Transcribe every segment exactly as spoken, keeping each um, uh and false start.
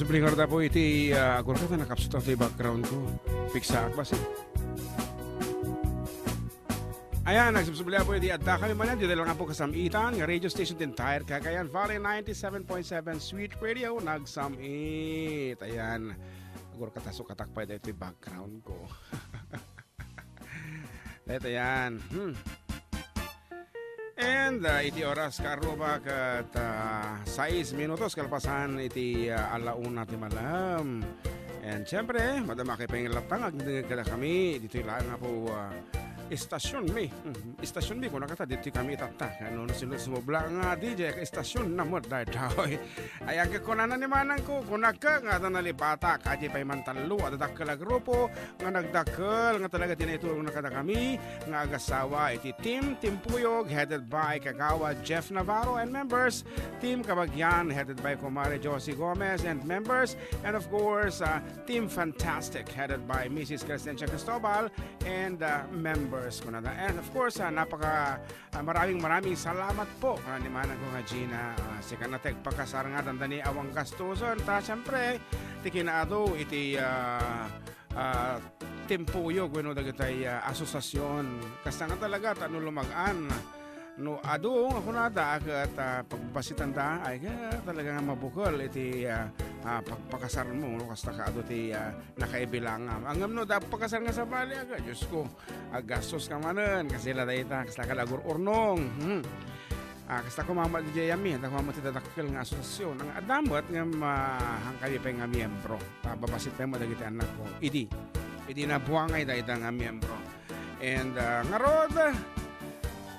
Blingar da po iti, ah, agurka ta nakapsut ti background ko. Piksaak basi. Ayan, nagsubsubli po iti adda kami manen, dito lang po kasamitan, nga radio station ti entire Cagayan Valley, ninety-seven point seven Sweet Radio, nagsamit. Ayan, agurka ta sukatak pa iti background ko. Dayta yan. Hmm. And, ah, iti oras, kaarrubak, ket, ah, sais minutos kalpasan iti, ah, ala una ti malem. And siyempre, madama kay panglattang, agdengngeg kada kami, ditoy laeng nga po, ah, istasyon mi. Hmm, istasyon mi, kuna kata, ditoy kami itatta. Ano, no, sino sumubla nga D J, istasyon na mo, daytoy. Ay, agkunana ni manang ko, kunak nga, ta nalibata, kadi pay man tallo, adda dakkel a grupo, nga nagdakkel nga talaga ti naitulongna kadakami nga agasawa iti Team Timpuyog, headed by Kagawad Jeff Navarro and members, Team Kabagyan, headed by Kumare Josie Gomez and members, and of course, uh, Team Fantastic, headed by Missus Crescencia Cristobal and, uh, members. Kunada. And of course, uh, napaka, uh, maraming, maraming salamat po, uh, ni manang ko nga Gina. Uh, sika na ti agpakasar nga dandani awang gastuson. Ta, siyempre, ti kinaadu iti, uh, ah, timpuyog wenno dagitay, ah, asosiasyon. Kasta nga talaga, ta no lumag-an, no adu nga kunada, ket, ah, pagbasitanda, ay, ka-, talaga nga mabukel iti, ah, ah, pagpakasarmo, no? Kasta kaadu ti, ah, nakaibilangam. Ngem no, da pakasar nga sabali, aga, Diyos ko, agastos ka manen, kasla dayta, kasta ka lagur urnong. Hmm. Ah, kasta koma met diay amin, ta koma met ti dadakkel nga asosiasyon. Ang adda met nga ma-, hangkayo pay nga miyembro. Pababasit pay mo dagiti annakko. Idi. Idi nabuangay dayta nga miyembro. And, ah, ngarud,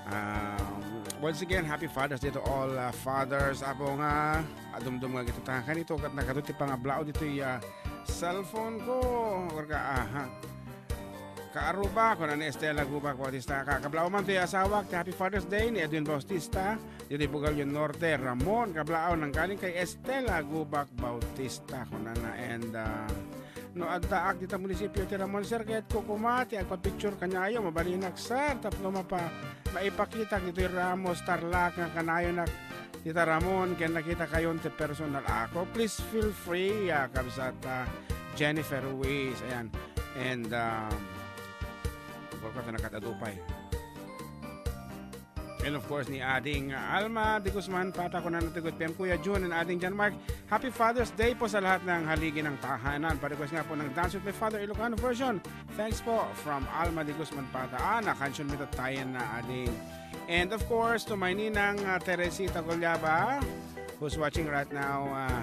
um, once again, happy Father's Day to all, ah, fathers. Apo nga, adumdum nga gito ta. Kanito, ket nagadu ti pangablaw ditoy, ah, cellphone ko. Or ka, aha. Kaaruba, kuna ni Estela Gubak Bautista. Ka-, kablaw man ti asawak, ti Happy Father's Day ni Edwin Bautista, ditoy Bugalyon Norte, Ramon, kablaw, nanggaling kay Estela Gubak Bautista, kunana. And, ah, no addaak dita munisipyo ti Ramon, sir, ket kukuma ti agpapicture kaniayo, mabalinak, sir, tapno mapa-, maipakitak ditoy Ramos, Tarlac, nga kanayonak dita Ramon, ken nakitakayon ti personal ako. Please feel free, ah, kabsat, ah, Jennifer Ruiz. Ayan. And, um, Agurka ta nakatadu pay. And of course, ni Ading Alma de Guzman Pata, kunana ti good P M, Kuya Jun and Ading John Mark, happy Father's Day po sa lahat ng haligi ng tahanan. Pa-request nga po ng Dance with My Father Ilocano version. Thanks po from Alma de Guzman Pata. Ah, nakansion mi tattayen na, Ading. And of course, to my ninang, ah, Teresita Gulyaba, who's watching right now. Ah,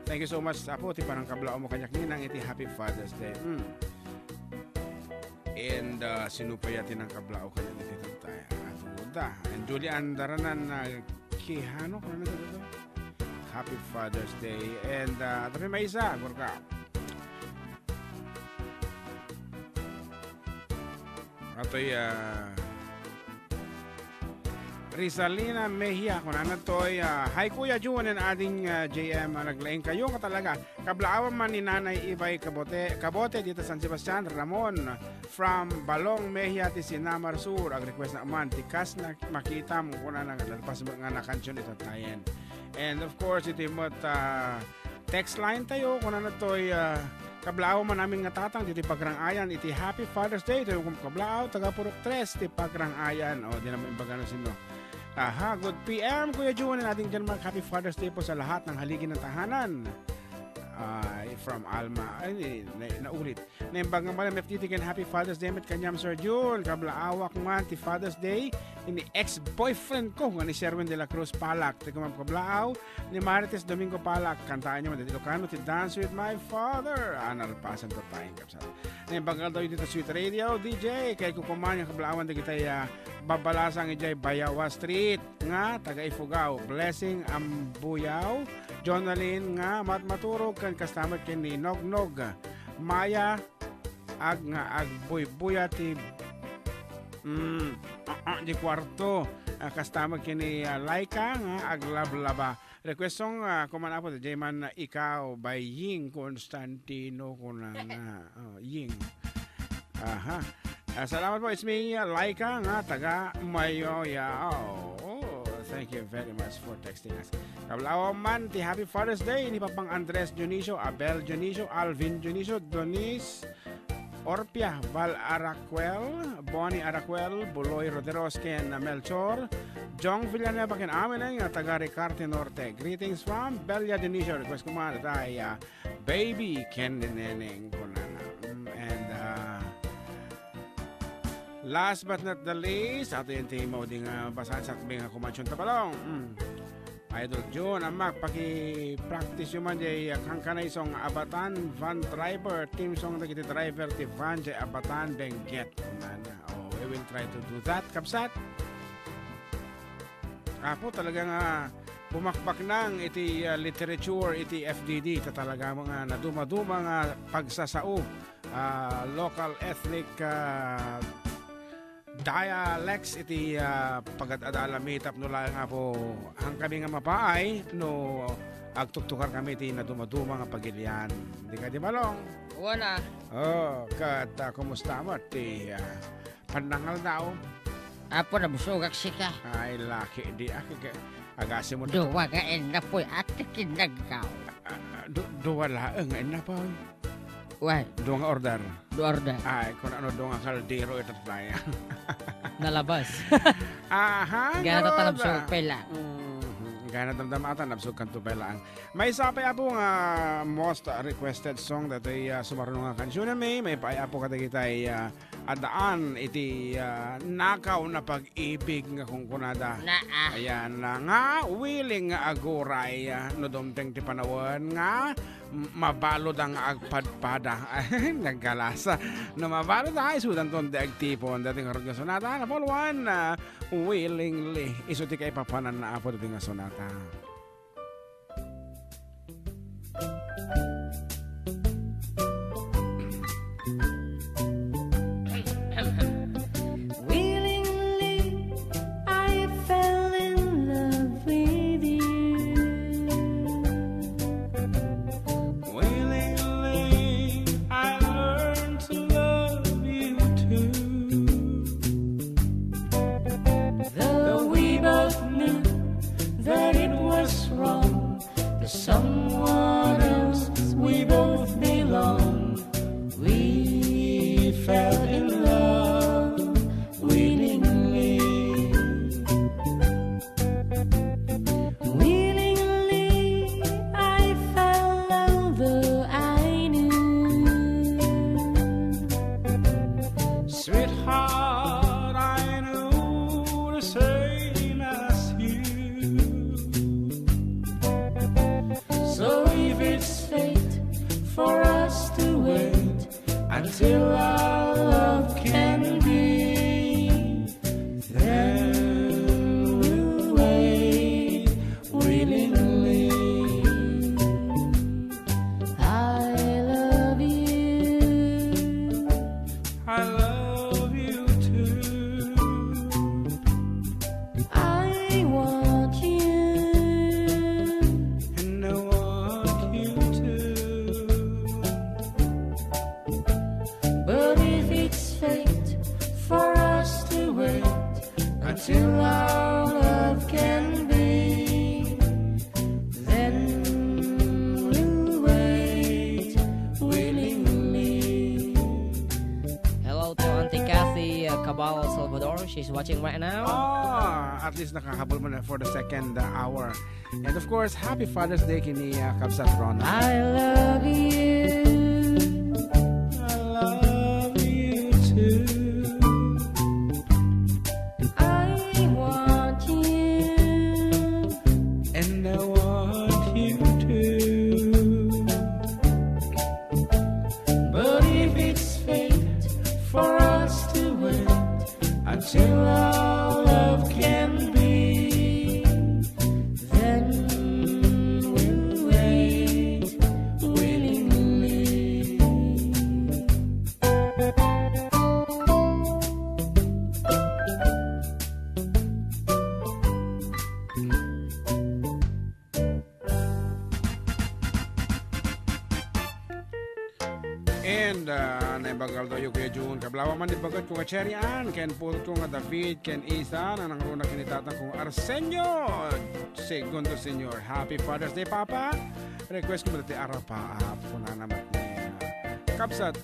thank you so much, Apo, ti panangkablaw mo kaniak, ninang, iti Happy Father's Day. Mm. And, uh, sino pa yati nang kablao kaniak iti tattay? Aduda. And Julian Daranan, uh, Quijano, kung ano ito? Happy Father's Day. And, uh, tapi may isa, agurka. Atoy, uh, Rizalina Mejia, kunana toy, ah, "Hi, Kuya Jun and Ading, ah, J M, ah, naglaing kayo nga talaga. Kablaawan man ni Nanay Ibay Kabote, Kabote dita San Sebastian, Ramon from Balong Mejia ti Sinamar Sur. Ag-request na man ti kas na makitam, kunana nga nalpas nga nakansion ita tayen." And of course, iti met, ah, text line tayo, kunana toy, ah, "Kablaawan man amin nga tatang ditoy Pagrang-ayan iti Happy Father's Day." Itoy kum-, kablaaw, taga Purok Tres ti Pagrang-ayan. O, di naman imbagano sino. Aha, good P M, Kuya Jun and Ading John Mark. Happy Father's Day po sa lahat ng haligi ng tahanan. Ay, from Alma. Ay, na-, naulit. Naimbag nga malam, F T T ken Happy Father's Day met kaniam, Sir Jun. Kablaawak man ti Father's Day, ini ex-boyfriend ko, nga ni Sherwin de la Cruz Palak. Ti kumam kablaaw, ni Marites Domingo Palak. Kantaan niyo, Madrid Ilocano, ti Dance with My Father. Ah, nalpasan ko pa, kabsat. Naimbag nga daw dito Sweet Radio, D J. Kay kukuman yung kablaawan, di kita, ah, babalasang ijay Bayawa Street, nga taga Ifugao. Blessing Ambuyaw, Jonalyn nga matmaturog, kan kastamat ken ni Nognog. Maya, ag-, nga agbuybuya ti, mm, ah, ah, di kwarto. Ah, kasta met ken ni, ah, Laika nga aglablaba. Request song, ah, kuman apo, diay man ikaw by Ying Constantino kunana. Oh, Ying. Aha. Ah, salamat po. It's me, ah, Laika nga taga Mayoya. Oh, oh, thank Thank you very much for texting us. Kablawan man ti Happy Father's Day ni Papang Andres Dionisio, Abel Dionisio, Alvin Dionisio, Donis Orpia, Val Aracuel, Bonnie Aracuel, Buloy Roderos ken Melchor, Jong Villanueva ken amin nga taga Ricarte Norte. Greetings from Belia Dionisio. Request ko man tay, ah, Baby ken Neneng kunana. Mm, and, ah, last but not the least, ato yan ti maudi nga basaan sakbay nga kumansyon ta balong. Mm. Idol Jun, Amak, paki-practice yo man jay, ah, kankana isong Abatan van driver, team song dagiti driver ti van jay Abatan, Benguet. Kunana. Oh, we will try to do that, kabsat. Apo, talaga nga bumakbaknang iti, ah, literature iti F D D. Ta talaga nga nadumaduma nga pagsasao, ah, local ethnic, ah, dialects iti, ah, pagad-adalami tapno laeng, Apo, hankami nga mapaay no agtuktukarkami iti nadumaduma nga pagilian. Di kadi, Balong? Wala. Oh, ket, ah, kumusta met ti, ah, pannangaldaw? Apo, nabusogak sika. Ay, laki di, ah, kika-, agasimo ta. Dua nga innapoy, ati kinagkaw. Ah, ah, du-, dua laeng nga innapoy. Wen. Dua nga order. Dua order. Ay, kun ano, dua nga kaldero ita tayo. Nalabas. Aha, Gana ta ngarud, nabsog ah. Pela. Mhm. Gana damdama ata, nabsog kanto pela. Maysa pay, Apo, nga most requested song datoy, ah, sumaruno nga kansionmi, maipaay, Apo, kadagitay, ah, addaan iti, ah, nakaw na pag-ibig nga kunkunada. Naa. Ayan, ah, nga willing nga aguray, ah, no dumteng ti panawen nga m-, mabalud nga agpadpada. Naggalas. No mabalud, ay, sudanton ti agtipon. Dati nga rugya sonata, na Paul Juan, ah, willingly. Isu ti kaipapanan na Apo dati nga sonata. Willingly, I fell in love with you. Willingly, I learned to love you too. Though we both knew that it was wrong, there's someone else we both belong. We fell in love willingly. Willingly, I fell, although I knew. Sweetheart, I knew the same as you. So if it's fate for us to wait until our love can be, then we'll wait willingly. I love you. I love you too. I want you. And I want you too. But if it's fate for us to wait until our love can be, then we'll wait willingly. Hello to Auntie Kathy, uh, Cabal, Salvador. She's watching right now. Ah, at least nakahabol mo na for the second, uh, hour. And of course, happy Father's Day kini, uh, Kabsat Ron. I love you. I love you too. I want you. And I want you too. But if it's fate for us to wait until our love can be, then we'll wait willingly. And, ah, naibagal daw yu, Kuya Jun. Kablawa man ni bagat ko nga Cherry Ann, ken putotko nga David, ken Isa, na nangruna ken ni tatang kong Arsenio Segundo Senior. Happy Father's Day, Papa. Request ko mo dati Arapaap, kunana met ni, ah, Kabsat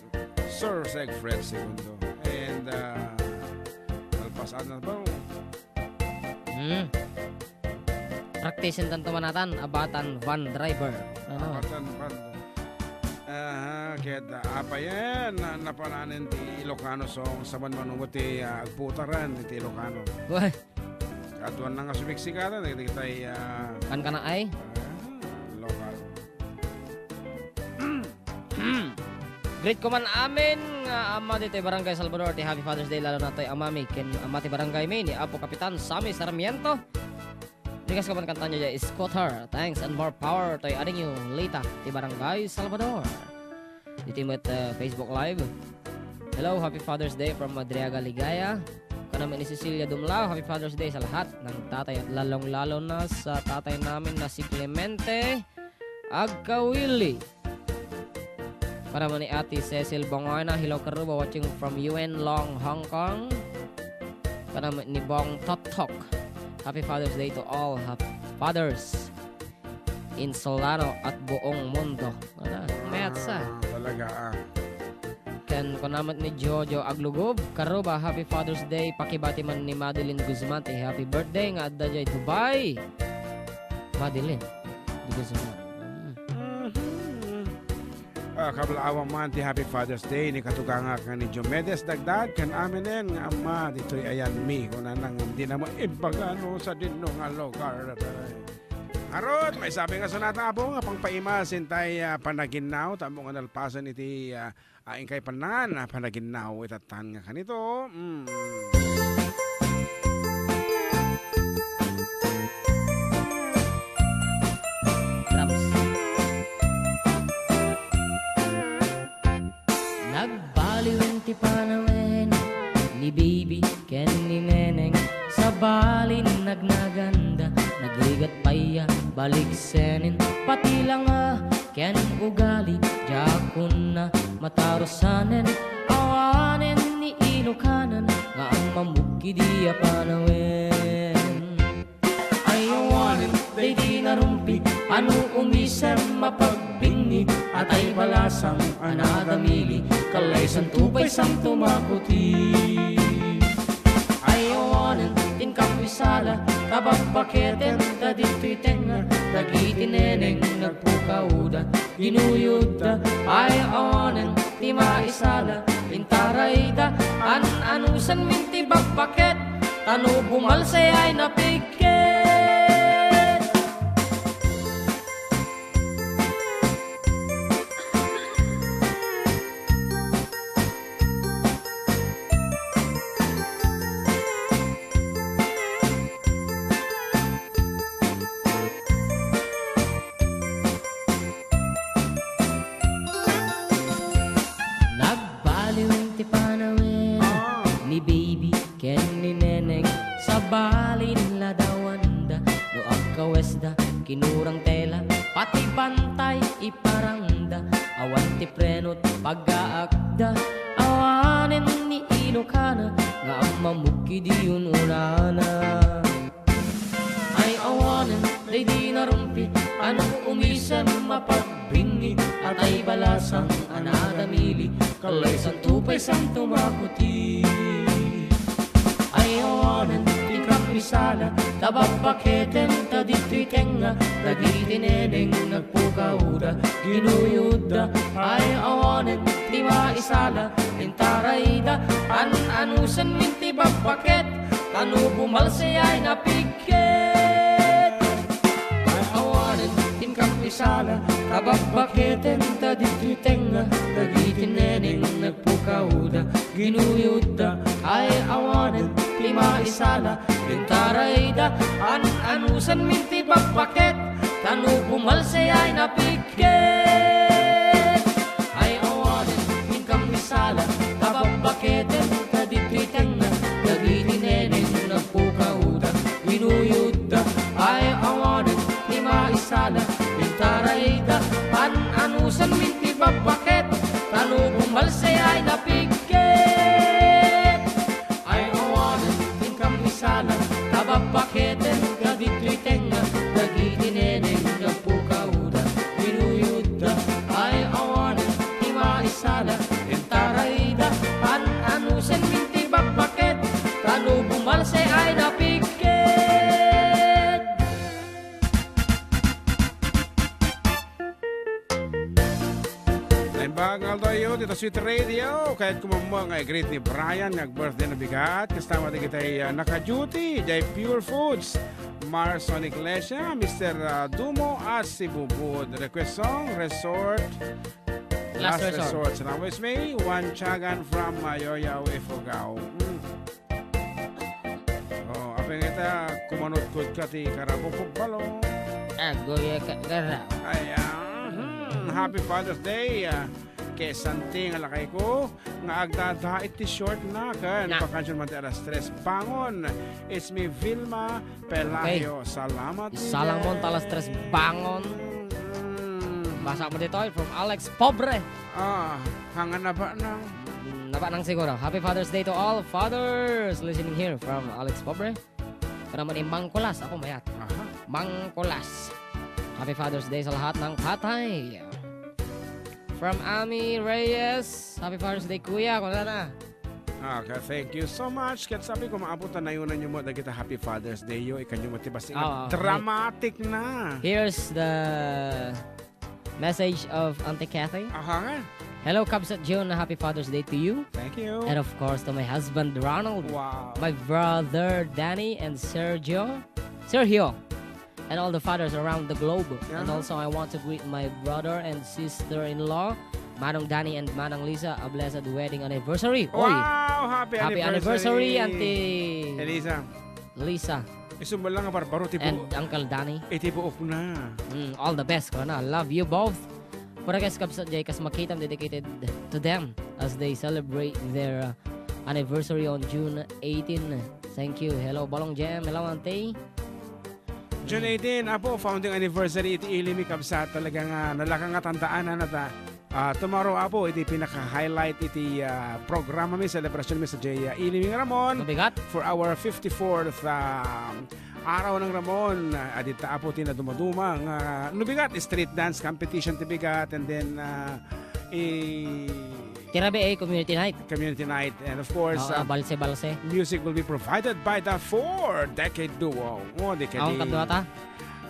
Sir Segfred Segundo. And, ah, alpas adlaw ba? Hmm. Practice-en tanto manatan, a batan van driver. Ano? Batan van. Aha, ket, ah, apayen, na, napananen ti Ilocano song, saban manungot ti, ah, agputaran ti Ilocano. Wah. Kaduan na nga sumiksikatan, dagitay, ah, Kankana ay? Ah, lokal. Greet ko man amin nga ama ditoy Barangay Salvador ti Happy Father's Day, lalo na toy amami ken ama ti barangay mi ni Apo Kapitan Sammy Sarmiento. Rigas ko man kantayo diay Scooter. Thanks and more power toy adingyo, Lita ti Barangay Salvador. Ditoy met, uh, Facebook Live. Hello, happy Father's Day from Madriaga, Ligaya. Kanami ni Cecilia Dumlao, happy Father's Day sa lahat ng tatay at lalong-lalo na sa tatay namin na si Clemente Agkawili. Para man ni Ate Cecil Bongoyna, hello Karuba, watching from U N Long, Hong Kong. Para man ni Bong Totok, happy Father's Day to all, ha-, fathers in Solano at buong mundo. Wala, mayat sa. Ah, talaga, ah. Ken kunana met ni Jojo Aglugub, Karuba, happy Father's Day. Pakibati man ni Madeline Guzman ti happy birthday nga adda diay Dubai. Madeline Guzman. Mm. Mhm. Ah, kablaawak man ti happy Father's Day ni katugangak nga ni Diomedes Dagdag ken aminen nga ama ditoy ayanmi. Kunana nga dina mo ibaga no sadino nga lugar. Ngarud, maisapay nga sonata, Apo, nga pangpaimas intay, ah, panaginnaw, tammo nga nalpasen iti, ah, ah, inkay pannangan, ah, panaginnaw, itatan nga kanito. Mm. Drums. Nagbaliwen ti panawen ni Baby ken ni Neneng, sabali nagnaganda, nagrigat pay a baliksenen, pati langa ken ugali, diakonna matarusanen, awanen ni Ilokanan nga ammamok idi a panawen. Ay awanen daydi narumpi, ano umisem mapagbinni, atay balasang a nadamili, kallaysanto pay santo makuti. Ay awanen ti inkam isala, ta babbaketen ta ditoy tengnga, dagiti neneng nagpukawda, ginuyodda, ay awanen ti maisala, intarayda, an-anusanmin ti babbaket, ta no bumalsay ay napigket. Nagbaliwen ti panawen ni Baby ken ni Neneng, sabali ladawanda no agkawesda, kinurang tela, pati bantay iparangda, awan ti preno't pagaakda, awanen ni Ilokana nga ammamok idi ununana. Ay awanen daydi narumpi, ano umisem mapagbinni, atay balasang a nadamili, kallaysanto pay santo makuti. Ay awanen ti inkam isala, ta babbaketen ta ditoy tengnga, dagiti neneng nagpukawda, ginuyodda, ay awanen ti maisala, intarayda, an-anusanmin ti babbaket, ta no bumalsay ay napigket. Ay awanen ti inkam isala, ta babbaketen ta ditoy tengnga, dagiti neneng nagpukawda, ginuyodda, ay awanen ti maisala, intarayda, an-anusanmin ti babbaket, ta no bumalsay ay napigket. Ay awanen ti inkam isala, ta babbaketen ta ditoy tengnga, dagiti neneng nagpukawda, ginuyodda, ay awanen ti maisala, intarayda, an-anusanmin ti babbaket, ta no Balse ay napigket. Ay awanen, inkam isana, ta babbaketen, kaditoy tengnga, dagiti neneng, gapu kauda, inuyodda. Ay awanen, ti maisana, intarayda, an-anusen min ti babbaket, ta no bumalse ay napigket. Naimbag nga aldaw, dita Sweet Radio. Kayat ko met nga i-greet ni Brian nga ag-birthday na bigat. Kasta met dagiti, ah, naka-duty, jay Pure Foods. Marson Iglesia, Mister, ah, Dumo at si Bubud. Request song, Resort. Last Last Resort. Resort. Salamat, May. Juan Chagan from, ah, Yoyaw, Ifugao. Mm. Oh, apay nga ita, kumanudkod ka ti karabukog balon. Agoy ka, kara. Ay, ah, hmm, happy Father's Day, ah, kesanti nga lakay ko, nga agdada iti short na, kan, Na. Pakansion man ti alas tres. Bangon, it's me, Vilma Pelagio. Okay. Salamat, Salamon Miguel. Talas tres, bangon. Mm. Basa mo dito, from Alex Pobre. Ah, hangan na ba na? Mm, naba nang siguro. Happy Father's Day to all fathers listening here from Alex Pobre. Ito naman yung Mangkulas. Ako mayat. Aha. Mangkulas. Happy Father's Day sa lahat ng tatay. From Ami Reyes. Happy Father's Day, Kuya. Kung na. Okay, thank you so much. Ket sabi ko, maabot na nayunan nyo mo dagita Happy Father's Day yo. Ikan nyo mo ti basi nga Oo, dramatic na. Here's the message of Auntie Kathy. Aha nga. Hello, Kabsat June. Happy Father's Day to you. Thank you. And of course, to my husband, Ronald. Wow. My brother, Danny, and Sergio. Sergio. And all the fathers around the globe. And Uh-huh. also, I want to greet my brother and sister-in-law, Manong Danny and Manang Lisa, a blessed wedding anniversary. Oy! Wow! Happy Happy anniversary, anniversary. Auntie Elisa. Lisa. Isu mo lang nga barbaro ti And buok. Uncle Danny. Iti buok na. Mm, all the best, kuna. Love you both. Para kas kabsat jay kas makitam, dedicated to them as they celebrate their, uh, anniversary on June eighteen. Thank you. Hello, Balong Jem. Hello, Auntie. June eighteen, apo, founding anniversary iti Ilimi, kabsat. Talaga nga, nalaka nga tandaan, ano, ta, ah, tomorrow, apo, iti pinaka-highlight iti, ah, programa mi, celebration mi sa jay, ah, Ilimi nga Ramon Mabigat. For our fifty-fourth, ah, araw ng Ramon. Ah, adita, apo, ti nadumaduma nga, no bigat, street dance competition ti bigat, and then, ah, i- Ti rabii, eh, community night. Community night. And of course, Oo, um, balse-balse. Music will be provided by the Four Decade Duo. Oh, di ka Ang di- kadwa ta?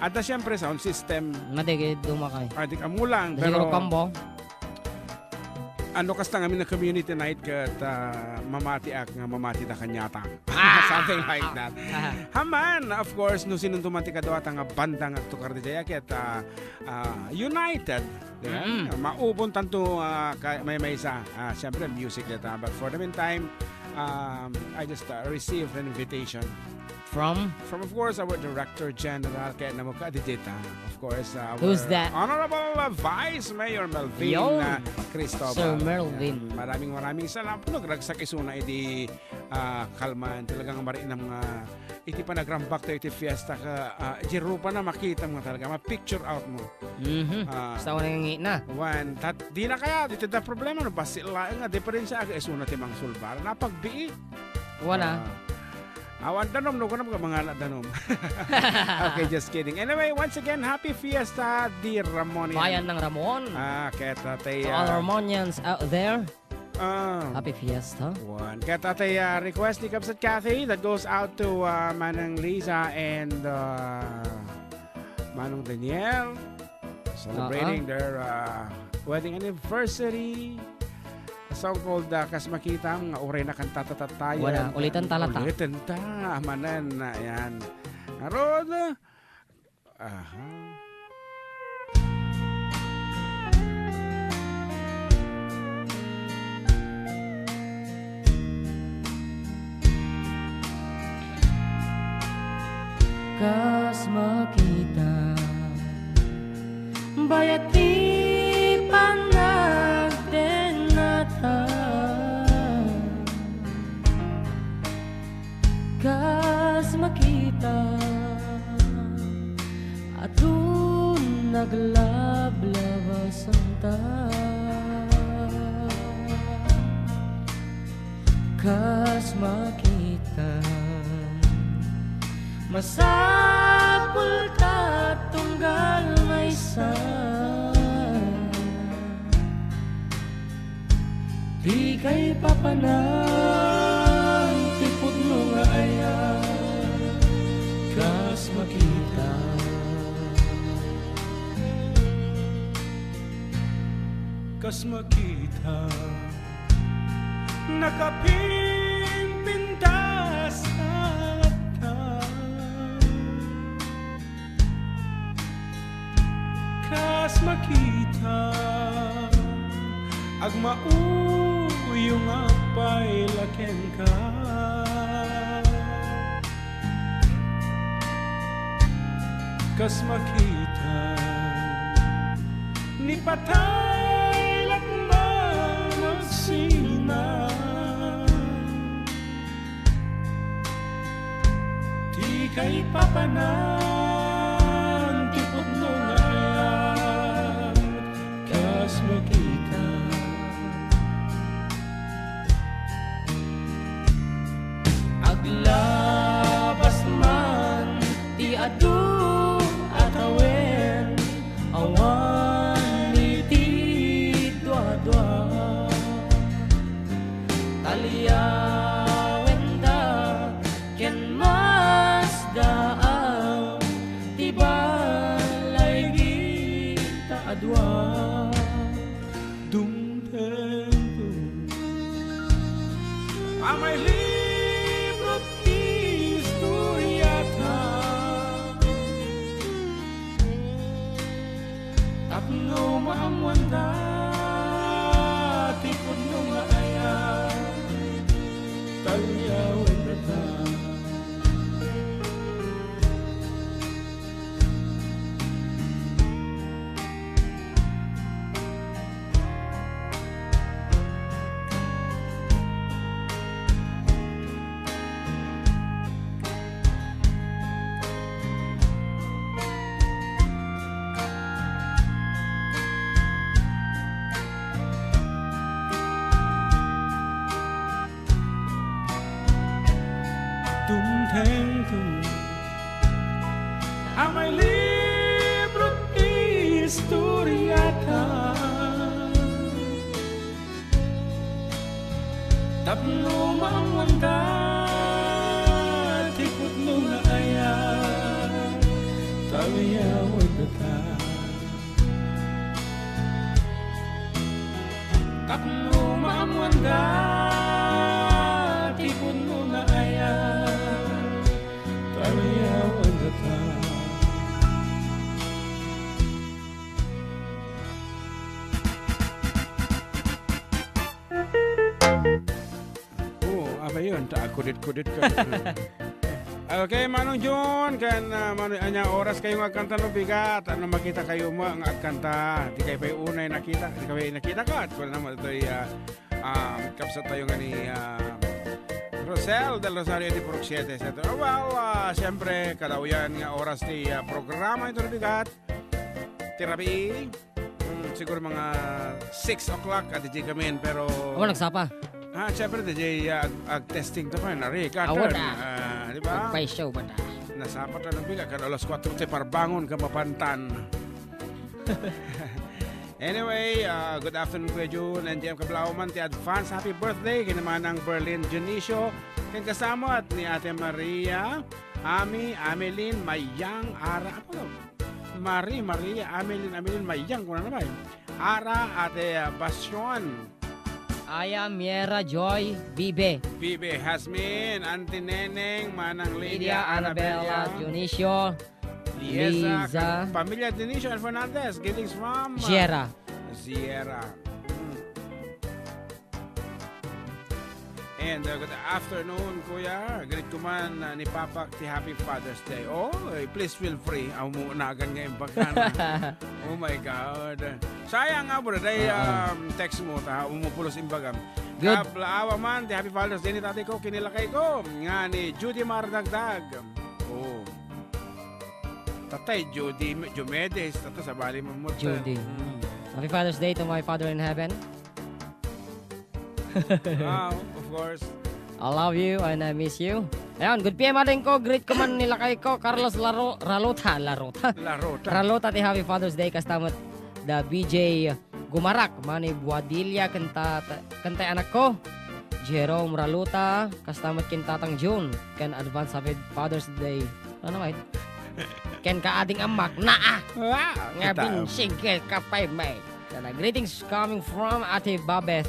At, ah, siyempre, sound system. Madigi, dumakay. Ah, di ka mulang, Siguro pero combo. Ano, kasta nga amin na community night ket, ah, mamatiak nga mamati da kanyata. Ah! Something like that. Ah. Haman, of course, no sinunduman ti kadwa ta nga banda nga agtukar di jay ket, ah, ah, United. Di ba? Mm. Maubon tanto, ah, ka-, may, maysa. Ah, siyempre, music data. But for the meantime, um, I just, uh, received an invitation From? From, of course, our Director General, kaya naman ka, di dita. Of course, our Who's that? Honorable, uh, Vice Mayor Melvin, Yun. Uh, Cristobal. Sir Melvin. Yan. Maraming, maraming salamat. Nagragsak isuna iti, ah, kalman. Talagang marinam nga iti panagrambak tayo iti fiesta ka, ah, iti rupa na makita mo talaga. Ma-picture out mo. Mhm. Ah. Basta ako nangingit na. Wan, tat-, di na kaya, dito da problema, no? Basi laeng nga, diferensya, aga, isuna ti mangsulbar. Napagbiit. Wala. Ah. Awan danom, no? Kunam ka, mga anak danom. Okay, just kidding. Anyway, once again, happy fiesta, dear Ramon. Bayan ng Ramon. Ah, kaya tatay, To all ah, Ramonians out there, Ah. Happy Fiesta. One. Kaya tatay, ah, request ni Kabsat Kathy that goes out to, ah, Manang Lisa and, ah, Manong Daniel. Celebrating Oo. their, ah, wedding anniversary. A song called, ah, Kas Makitam, nga uray na kanta ta tattayen. Wala, ulitan ta la ta. Ulitan ta, manen, ayan. Ngarud, Aha. Kas makita, bayat ti panagdengngata. Kas makita, adu naglablabasanta. Kas makita, masapul ta tunggal maysa. Ti kaipapanan ti pudno nga ayat, kas makita. Kas makita, nakapimpintas a latta. Kas makita, agmauyong pay la kenka. Kas makita, ni patay laeng agsinag. Ti kaipapanan ti pudno nga ayat, kas makita. Aglabas man ti adu a tawen, awan iti duadua. Taliawenda ken masdaam ti balaygi ta a dua. Dumtengto a may libro ti istoriata. Tapno maammoanda ti pudno nga ayat, taliawen data. Dumtengto a may libro ti istoriata. Tapno maammoanda ti pudno nga ayat, taliawen data. Tapno maammoanda ti pudno nga ayat, taliawen data. Oo, apa yun? Ta-, kudit-kudit ka. Okay, Manong John, ken, ah, Manong, ania oras kayo nga agkanta no bigat? Ano makita kayo mo nga agkanta? Di kayo pa'y unay nakita? Di kayo nakita ka? At kung naman ito'y, ah, ah, kabsat tayo nga ni, ah, Rosel del Rosario de Purok siete, et cetera. Well, ah, siyempre, kadawyan nga oras ti, ah, programa ito no bigat. Ti rabii, mm, siguro mga six o'clock, ah, D J kami, pero Awan nagsapa. Ah, syempre, D J, ah, ag-, ag-testing to pa, nari, Awan katan, na. Ah, di ba? Agpay show ba na? Nasapa ta ng biga, kan alas kuwatro ti parbangon ka mapantan. Anyway, ah, good afternoon, Kuya Jun, and J M Kablauman, ti advance happy birthday, kina Manang Berlin Dionisio, ken kasamat ni Ate Maria, Ami, Amelin, Mayang, Ara, apa to? Marie, Maria, Amelin, Amelin, Mayang, kuna na ba? Ara, Ate, ah, Basyon. Aya, Miera, Joy, Bibe. Bibe, Hasmin, Auntie Neneng, Manang Lydia, Lydia, Annabella, Annabella, Dionisio, Liza, Liza. Pamilya Dionisio and Fernandez, greetings from, ah, Sierra. Sierra. Mm. And, uh, good afternoon, Kuya. Greet ko man, uh, ni Papak ti Happy Father's Day. Oh, eh, please feel free. Aw mo unagan nga imbagana. Oh my God. Sayang nga, bro. Day, Ah, ah. um, text mo, ta, umupulos imbagam. Good. Kablaawa man, ti Happy Father's Day ni tatay ko, kinilakay ko, nga ni Judy Mardagdag. Oh. Tatay, Judy, Diomedes, tata, sabali mo mo. Judy. Mm. Happy Father's Day to my Father in Heaven. Ah, of course. I love you and I miss you. Ayan, good P M ading ko. Greet ko man ni lakay ko, Carlos Laro, Ralota, Larota. Larota. Ralota ti Happy Father's Day, kasta met da B J Gumarak, Manny Buadilla, kenta, kentay anak ko, Jerome Ralota, kasta met ken Tatang Jun, ken advance Happy Father's Day. Ano nga ito? Ken kaading ammak, naa! Wow! Nga Kita. Binsig ka pay, may. Sana, greetings coming from Ate Babeth.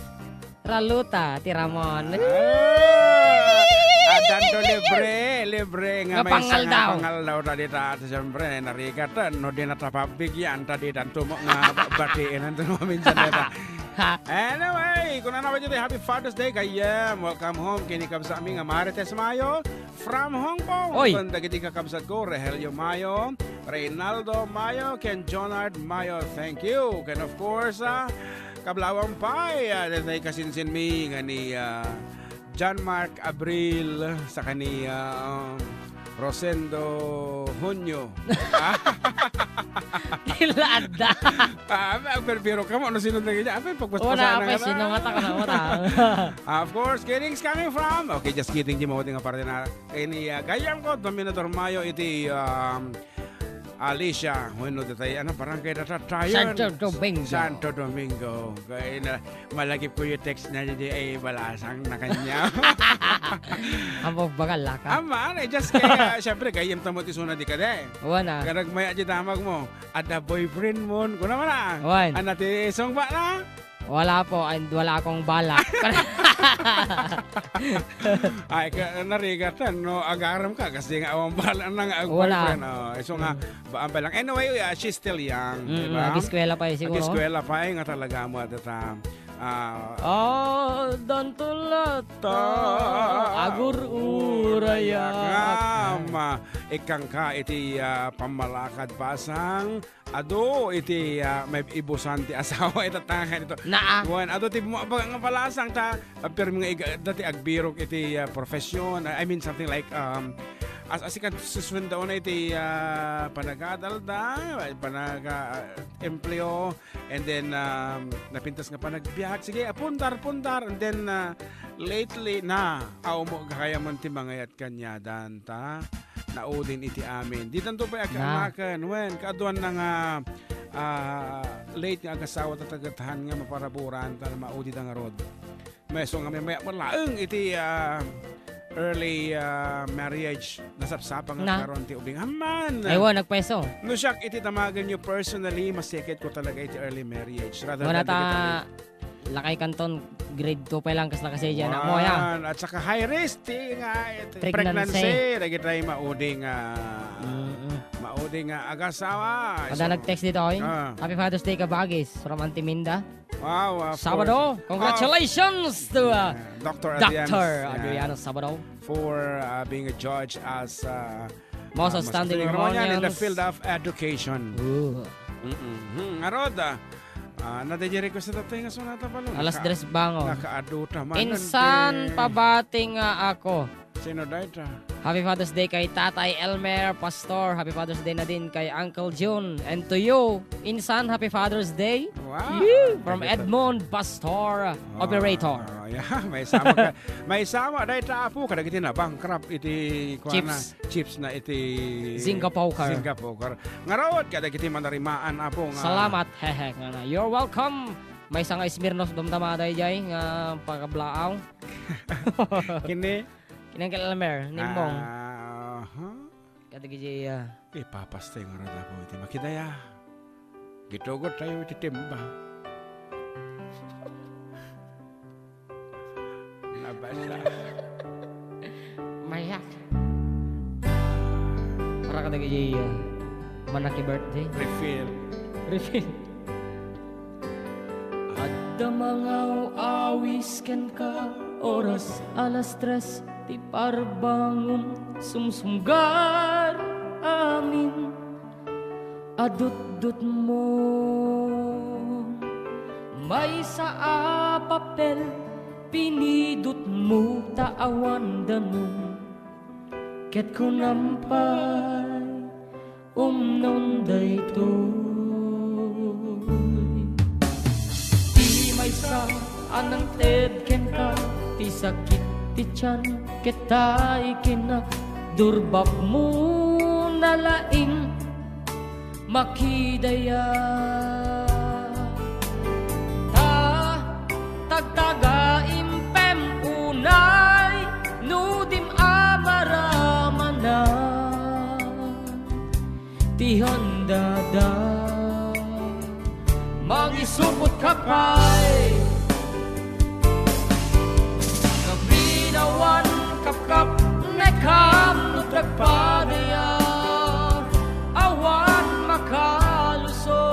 Raluta, ti Ramon. Ah! Adanto libre, libre nga Nga maysa nga pangaldaw. Pangaldaw ta dita. At siyempre, narigat, no, di na ta pabigyan ta dita. Tumo nga ba-, batiin, anto mo minsan dita. Ha? Anyway, kung ano ba dito, happy Father's Day, kaya welcome home. Kini kabsa mi nga Marites Mayo from Hong Kong. Oy. Kung dagiti kakabsat ko, Rogelio Mayo, Reynaldo Mayo, ken Jonard Mayo. Thank you. And of course, ah, Kablawan pay, ah, daytoy kasinsinmi nga ni, ah, John Mark Abril, saka ni, ah, Rosendo Junio. Tila adda. Ah, pero kamo, ano sino na ganyan? Apay, pagpaspasan Wala, na apay, nga sino na. Nga ta ka na, wala. Ah, of course, greetings coming from, okay, just kidding, di mo, nga parte na, eh, ni, ah, Gayam ko, Dominador Mayo, iti, um, Alicia, wenno ditoy, ano, barangay data tayo? Santo Domingo. Santo Domingo. Kaya na, malagip ko yung text na yun, ay, balasang na kanya. Amo, bakal laka. Ama, ano, just kaya, siyempre, gayam tamo ti suna di ka de. Wana. Kaya nagmaya di damag mo, ada boyfriend mo, kuna man ah. Wan. Ano, ti song ba na? Wala po, and wala akong balak. Ay, ka, narigatan, no? Agaram ka, kasi nga awang balak na nga ang Wala. Boyfriend. Oh, so nga, Mm. ba, ang balang. Anyway, uh, she's still young, Mm, di ba? Nag-eskwela pa eh, siguro. Nag-eskwela pa eh, nga talaga mo at the time. Ah, Oh, don't let Ta, agur-urayak. Ngam, ikangka iti, ah, pammalakad pasang, adu iti, ah, may ibusan ti asawa ita tangan ito. Naa. Wen, adu ti mo-, baga nga palasang ta, ah, pirmi nga iga-, dati agbirok iti, ah, profession. I mean, something like, um, as, as ikan susundo na iti, ah, panagadal da, panaga, ah, empleo, and then, um, napintas nga panagbiag. Sige, apundar, pundar, and then, ah, lately na, aw mo, gakaya man ti mangayat kanyadan, ta? Naudin iti amin. Di tanto pay Na. Agkanakan. Wen, kaaduan na nga, ah, late nga agasawa ta tagathan nga maparaburan, ta maudi da nga rod. Meso nga may, may, malaeng iti, ah, early, ah, marriage. Nasapsapa nga Na. Karon ti ubing. Aman! Ay, wa, nagpeso. No siak iti tamagan nyo personally, masikit ko talaga iti early marriage. Rather Wala than ta, dagiti lakay kanton, grade two pa lang, kas lakasay dyan, anak mo, ya. Wan, at saka high risk, ti nga, iti Pregnancy. Pregnancy, dagiti maudi nga, Mm-mm. Maudi nga agasawa. Kada So, nag-text dito, oy. Ah. Happy Father's Day, kabagis, from Auntie Minda. Wow, of Sabado, course. Congratulations to, uh, Yeah, Doctor Adriano, Doctor yeah. Adriano Sabado. For, uh, being a judge as, uh, Most uh, outstanding Romanian in the Romanians. Field of education. Ooh. Mm-mm. Hmm, ngarud, ah, ah, nadaydi request na tayo nga sonata pa, no? Alas Naka-, tres bangon. Nakaadu ta man, Insan nante. Pabati nga ako. Sino dayta? Happy Father's Day kay Tatay Elmer Pastor. Happy Father's Day na din kay Uncle Jun. And to you, insan, Happy Father's Day. Wow. Yee! From Thank you, Edmond Pastor, Ah, operator. Yeah, may sama ka. May sama dayta, apo, kadagiti na bankrupt iti, kuana, Chips. Chips na iti Zynga Poker. Zynga Poker. Ngarud, kadagiti manarimaan, apo, nga Salamat, hehe, nga na. You're welcome. Maysa nga Smirnoff damdama dayjay nga pakablaaw. Kini? Kinang kay Elmer, Nimbong. Ah, aha. Kadagiti, ah, Ipapastay nga rod, apo, iti makidaya. Gitugot tayo iti timba. Nabasa. Mayak. Para kadagiti, ah, manaki birthday. Refill. Refill. Adda mangaw-awis kenka, oras alas tres ti parbangon, sumsumgar amin a dutdutmo. Maysa a papel, pinidutmo ta awan danum. Ket kunam pay, umnon daytoy. Ti maysa a nangted kenka, ti sakit Ti tian ket ta ikinna, durbabmo na laing makidaya. Ta tagtagaimpem unay no dim a maramanan ti handada. Mangisupot ka pay, ngamin awan kapkapnekam no dagpadaya. Awan makalusot,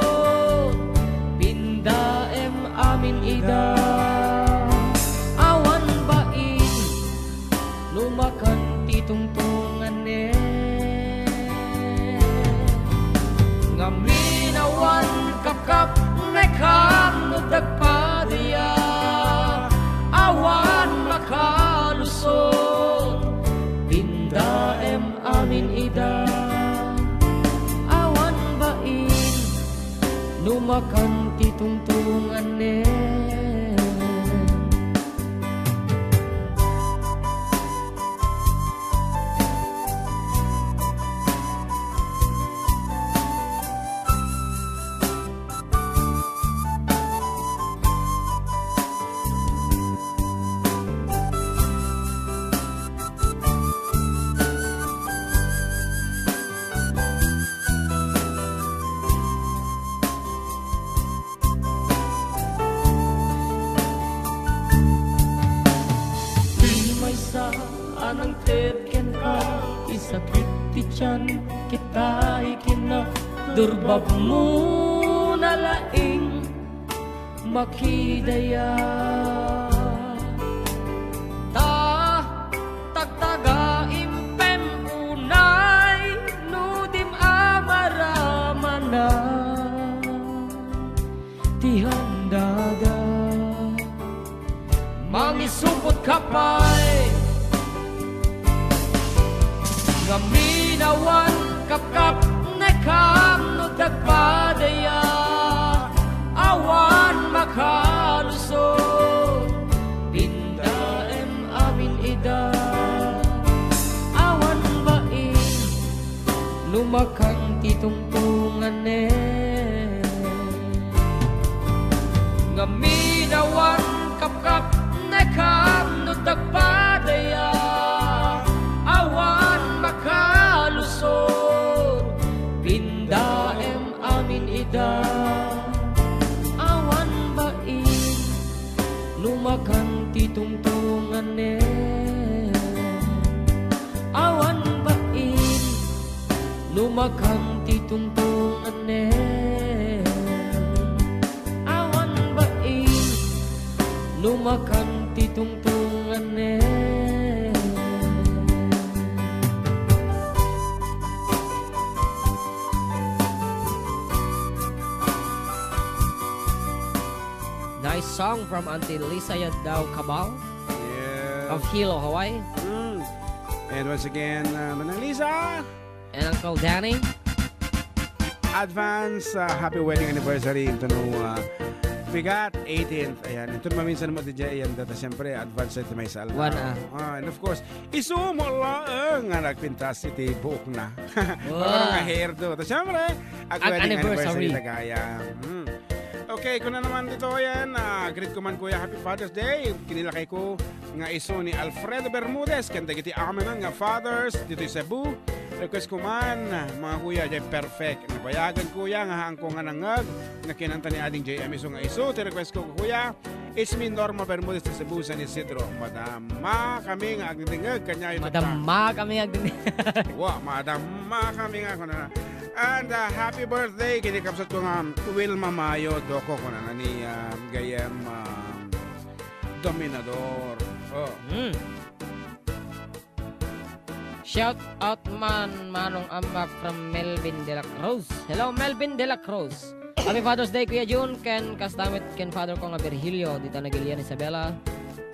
pindaem amin ida. Awan bain, no makan ti tungtunganen. Ngamin awan kapkapnekam no dagpadaya, awan makalusot, pindaem amin ida. Awan bain, no makan ti tungtunganen. Ti maysa a nangted kenka, ti sakit ti tian ket ta ikinna, durbabmo na laing makidaya. Ta tagtagaimpem unay no dim a maramanan ti handada. Mangisupot ka pay, ngamin awan kapkapnekam no dagpadaya. Awan makalusot, pindaem amin ida. Awan bain, no makan ti tungtunganen. Ngamin awan kapkapnekam no dagpadaya. Awan makalusot, pindaem amin ida. Awan bain, no makan ti tungtunganen. Awan bain, no makan ti tungtunganen. Awan bain, no makan ti tungtunganen. Nice song from Auntie Lisa Yadao Cabal Yes. of Hilo, Hawaii. Mm. And once again, uh, Manang Lisa. And Uncle Danny. Advance, uh, happy wedding anniversary into no, uh, bigat, eighteenth. Ayan, into maminsan mo, D J, ayan, data, siyempre, advance sa iti may salva. One, ah. Ah, and of course, isu mo laeng nga nagpintas iti buokna. Wow. Parang nga hairdo. Tapos, siyempre, ag-, ag-, wedding anniversary. Anniversary na gaya. Mm. Okay, kuna naman dito, ayan, ah, greet ko man, Kuya, happy Father's Day. Kinilakay ko nga isu ni Alfredo Bermudez, ken dagiti amin nga fathers ditoy Cebu. Request ko man, mga kuya, jay perfect. Nabayagan, kuya, nga haanko nga nangngeg, nga kinanta ni Ading J M isu nga isu. Ti request ko, kuya, it's me, Norma Bermudez ti Cebu, San Isidro. Madama kami nga agdingdingeg, kaniayo tatta. Madama kami nga agdingdingeg. Wa, madama kami nga, kunana. And, uh, happy birthday, kini kabsat ko nga Wilma Mayo, Doko, kunana ni, uh, gayem, uh, Dominador. Oh. Mm. Shout out man, Manong Amak from Melvin de la Cruz. Hello, Melvin de la Cruz. Happy Father's Day, Kuya Jun. Ken kasta met ken father ko nga Virgilio, dita Nagilian, Isabela.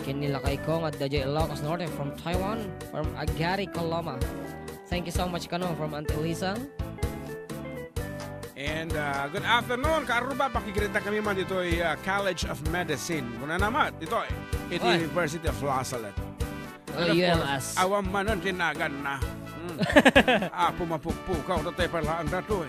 Ken ni lakay ko nga adda jay Ilocos Norte from Taiwan, from Agari, Coloma. Thank you so much kano from Auntie Lisa. And, uh, good afternoon, Kaaruba. Pakigreet kami man ditoy, uh, College of Medicine. Kuna naman, ditoy, iti Oy. University of La Salette. And of course, awan manen ti naganna. Hmm. Apo Mapukpukaw, tatay pay laeng datoy.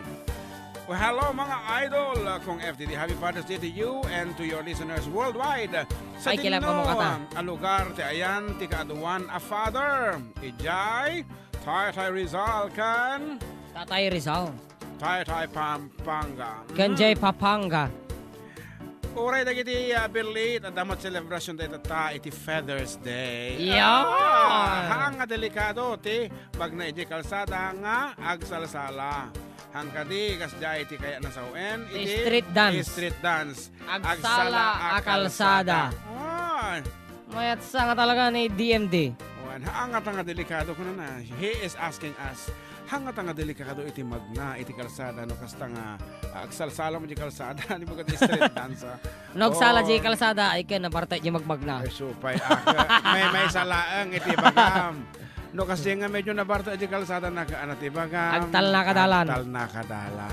Well, hello, mga idol. Uh, Kong F D D, happy Father's Day to you and to your listeners worldwide. Sa Ay, kailan pa mo dinno, kata? um, a lugar, ti ayan, ti kaaduan a father. Ijay, Tatay Rizal kan Tatay Rizal. Tatay Pampanga. Ken Mm. Jay Papanga. Uray dagiti, ah, birlit, adda met selebrasyon dayta iti Father's Day. Yeah! Ah, haan nga delikado ti bagna iti kalsada nga agsalsala. Haan kadi, kasdiay ti kayatna sawen, iti Street dance. Street dance. Agsala a kalsada. Ay. Mayat sa nga talaga ni D M D. Wen, haan ngata nga delikado, kunana. He is asking us, haan ngata nga delikado iti magna iti kalsada no kasta nga, ah, agsalsala mo di kalsada, di ba, iti street dance, ah? No agsala Oh. di kalsada, ay ken nabarta di magmagna. Ay, supay, ah, may, may salaeng iti bagam. No, kasi nga medyo nabarta di kalsada, naka-, ano, ti bagam? Agtalna ka dalan. Agtalna ka dalan.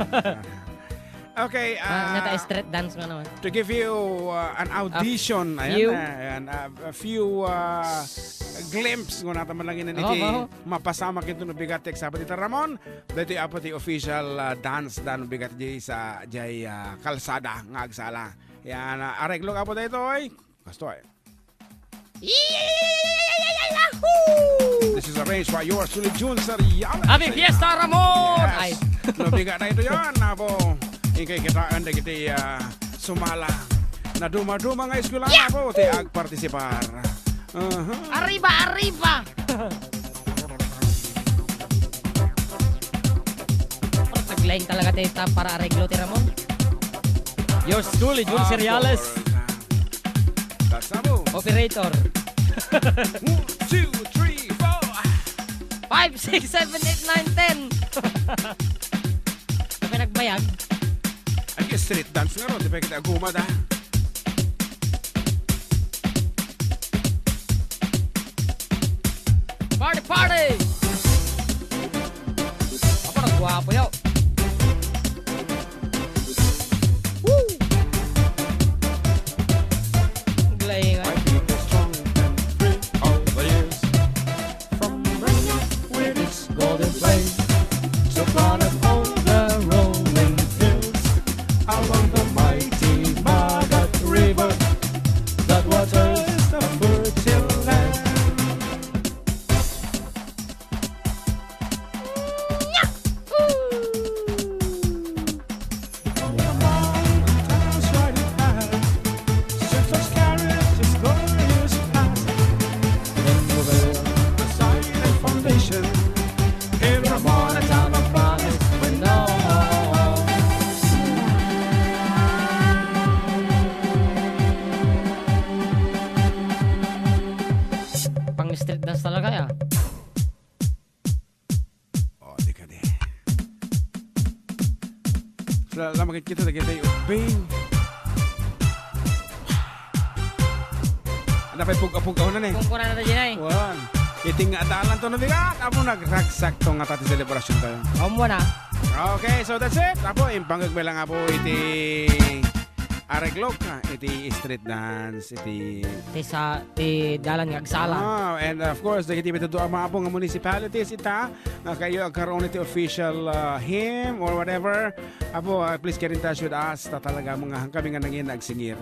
Okay, Ah, ah, nata street dance nga naman. To give you, uh, an audition, A ayan, few? uh, ayan, uh, a few, uh, glimpse, kung nata man lang yun, Oo, iti oo. Mapasamak ito no bigat, text, sabi ni Ramon, dito apo ti official, uh, dance dan bigat di sa, jay, uh, kalsada nga agsala. Yan, uh, areglo ka po dito, oy. Kastoy. This is arranged by yours truly, Jun Seriales. Happy Fiesta, Ramon! Yes. Ay. Nabiga na ito yan, abo. Ingkay kitaan dagiti, ah, sumala. Naduma-duma nga eskwela, Yeah! abo, ti agpartisipar. Aha. Arriba, arriba! Aglaing talaga ti ta-, para areglo ti Ramon. Yours truly, Jun Ah, Seriales. Kasamo. Operator. One, two, three, four. Five, six, seven, eight, nine, ten. Kapag nagbayag. Ay, street dance nga ron. Di ba kita agumad, ah? Party, party! Apa, nagwapo yaw. Woo! Galing, ah. My people strong and free all the years. From Renya with its golden plain to Planet on the rolling hills, along the mighty Magat River that waters the fertile land. Pang street dance talaga, ya. Oh, di ka di. Sa, sa makikita na kita yung Bing. Ano pa'y pug-apug-aw na, eh? Kung kuna na ta, Jinay. Wan. Iti nga adalan to nabigat. Apo nagragsak to nga tati selebrasyon tayo. Amo na. Okay, so that's it. Apo, impangag mo lang, apo, iti areglok, ah, iti street dance, iti Ti sa, ti dalan nga agsala. Ah, and of course, dagiti bitadu a maapo nga municipalities ita, nga kayo agkaroon iti official, ah, hymn or whatever. Apo, ah, please get in touch with us. Ta talaga, mga hangkami nga nangin agsingir.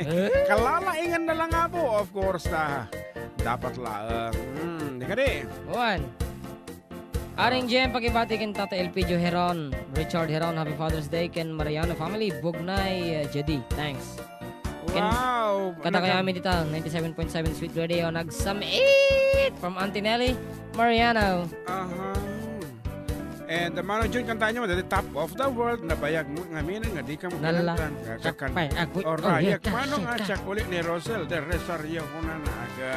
Eh? Kalalaingan na lang, apo, of course, ta dapat laeng. Hmm, di ka di. Juan. Aring Jem, pakibati ken Tata Elpidio Heron, Richard Heron, happy Father's Day, ken Mariano family, Bugnay, uh, J D. Thanks. Ken Wow! Kada Nagka- kayami dita, ninety-seven point seven Sweet Radio, nagsam-it from Auntie Nelly, Mariano. Aha. And, uh, Manong Jun, kantahan nyo, the top of the world, nabayag mo, ngamin, nga di ka mo Nala. kinantan. Kakan- Sakpay, agoy, Or, oh, yeah, ayak, manong, ah, kasi ka. Siya kulit ni Rosel de Rosario, kuna na, aga.